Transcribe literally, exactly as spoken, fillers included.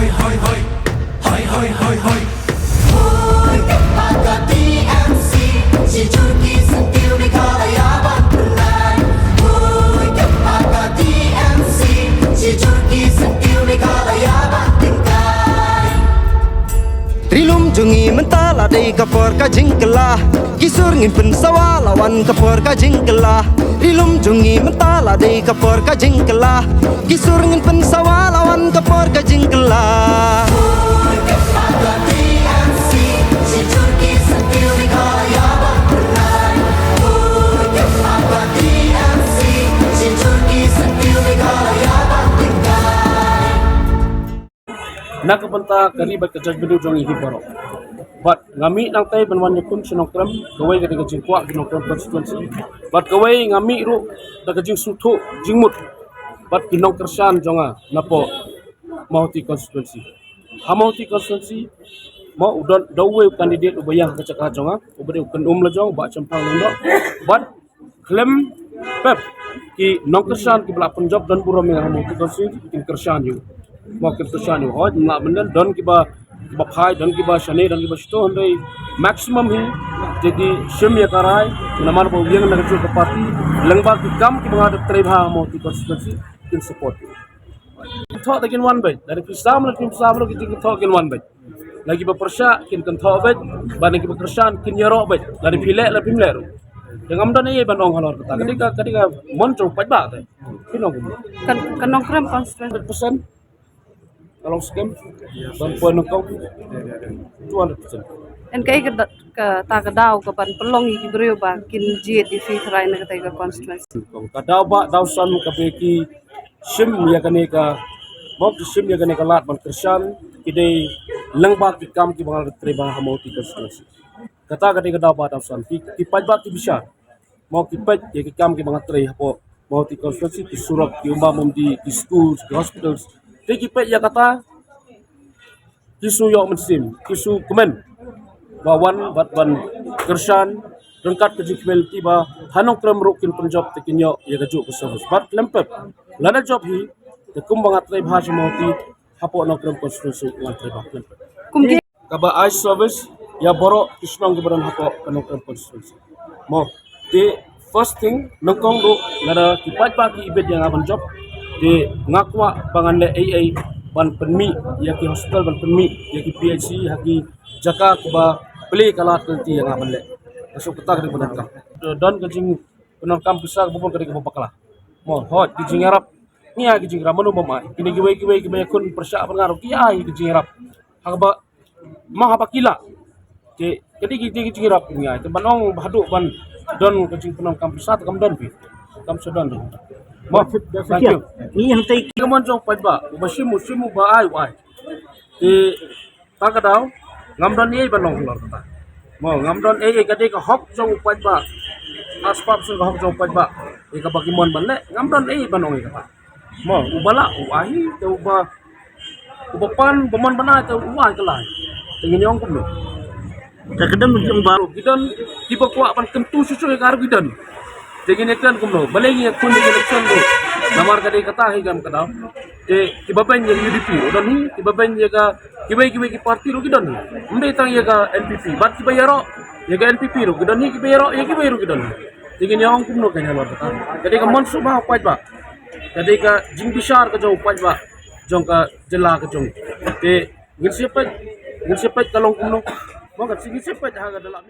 Hoi, hoi, hoi. Hoi, hoi, hoi, hoi. Hoi, ka T M C, shi jur ki syntiew Meghalaya ban pynlait. Hoi, ka T M C, shi jur ki syntiew Meghalaya ban pynlait. Ri lum jong ngi mynta la dei ka por ka jingkylla. Ki sur ngin pynsawa la wan ka por ka jingkylla. Ri lum jong ngi mynta la dei ka por ka jingkylla. Ki sur ngin pynsawa la wan ka por ka jingkylla. Na ka bynta ka ri bad ka jaitbynriew jong ngi hi baroh. Bad nga mih nangtei ban wan ïakhun sha Nongkrem, kawei ka dei ka jingkwah ki Nongkrem constituency. Bad kawei nga mih ruh da ka jingsngewthuh jingmut bad ki nongkyrshan jong nga napoh Mawhati constituency. Ha Mawhati constituency, mo u don da uwei u candidate uba ïeng ha ka jaka jong nga, uba dei u kynum la jong, Bah Shemphang Lyngdoh. Bad khlem pep ki nongkyrshan kiba la pynjop don burom ïa nga ha Mawhati constituency kin kyrshan ïa u. Mo kin kyrshan ïa u. Hooid, ym lah ban don, don kiba, kiba phai, don kiba shane, don kiba shito, hynrei maximum hi te ki shim ïa ka rai namar ba u ïeng na ka juh ka party, lyngba ki kam kiba nga da trei bha ha Mawhati constituency kin support. Thoh te kin wan beit, lada phi sam, lada phim sam ruh ki jingthoh kin wan beit. Na kiba pyrshah kin kynthoh beit, bad na kiba kyrshan kin ïaroh beit. Lada phi leh, lada phim leh ruh. Te ngam don ei ei ban ong halor kata. Ka dei ka, ka dei ka mon jong u paidbah te. Phi ong kumno? Ka, ka Nongkrem constituency. Hundred percent. Ka long skhem ban poi nyngkong two hundred percent. En kaei ka da-, kata ka daw kaban pynlong ïa ki briew ba kin jied ïa phi tharai na katei ka constituency? Ka daw ba daw san kaba ki shim ïa kane ka, mo ki shim ïa kane ka lad ban kyrshan, ki dei lyngba ki kam kiba nga la trei bha ha Mawhati constituency. Kata ka dei ka daw ba daw san. Ki, ki paidbah ki bishar. Mo ki peit ïa ki kam kiba nga trei hapoh Mawhati constituency, ki surok, ki umbam umdih, ki schools, ki hospitals. Te ki peit ïa kata, ki shu ïoh mynsiem, ki shu kmen ba wan bad ban kyrshan ryngkat ka jingkmen lynti ba ha Nongkrem ruh kin pynjop te kin ïoh ïa ka juh ka service. Bad khlem pep, lada jop hi, te kumba nga trei bha sha Mawhati, hapoh Nongkrem constituency ngan trei bha khlem pep. Kum ki Kaba ai service ïa baroh ki shnong kiba don hapoh ka Nongkrem constituency. Mo, te first thing, nyngkong ruh lada ki paidbah ki ibit ïa nga ban jop, te nga kwah ba ngan leh ei ei ban pynmih ïa ki hospital, ban pynmih ïa ki P H C ha ki jaka kiba plie ka lad ka lynti ïa nga ban leh. Ka shu kata ka dei ban donkam. Don ka jingpyndonkam pisa kaba bun, ka dei kaba bakla. Mo, hooid, ki jingïarap, ngi ai ki jingïarap, mano bym ai? Kine kiwei kiwei kiba ïakhun pyrshah bad nga ruh ki ai ki jingïarap. Ha kaba, ma haba ki lah, te ka dei ki, dei ki jingïarap ngi ai. Te ban ong ba haduh ban don ka jingpyndonkam pisa te kam don phi. Kam shu don. Mo, thank you. Ngi hangtei ki mon jong paidbah, uba shim u shim, uba ai u ai. Te kata ka daw ngam don ei ei ban ong halor kata. Mo, ngam don ei ei, ka dei ka hok jong u paidbah. Ar spah percent ka hok jong u paidbah. Ïa kaba ki mon ban leh, ngam don ei ei ban ong ïa kata. Mo, uba lah u ai, te uba, uba pan, uba mon ban ai, te u ai ka lai. Te ngin ong kumno? Te ka don jong ba ki don kiba kwah ban kyntu shuh shuh ïa ka ruh ki don. Te ngin ïa kren kumno? Balei ngi ïakhun ïa ka election ruh? Namar ka dei kata hi kam ka daw. Te kiba beiñ ïa ka U D P ruh don hi, kiba beiñ ïa ka kiwei kiwei ki party ruh ki don hi. Ym dei tang ïa ka N P P. Bad kiba ïaroh ïa ka N P P ruh ki don hi, kiba ïaroh ïa kiwei ruh ki don hi. Te ngin ïa ong kumno kein halor kata? Ka dei ka mon sngewbha u paidbah. Ka dei ka jingbishar ka jong u paidbah jong ka jylla ka jong. Te ngin sa peit, ngin sa peit ka long kumno. Mo, ngin sa peit ha ka da lah.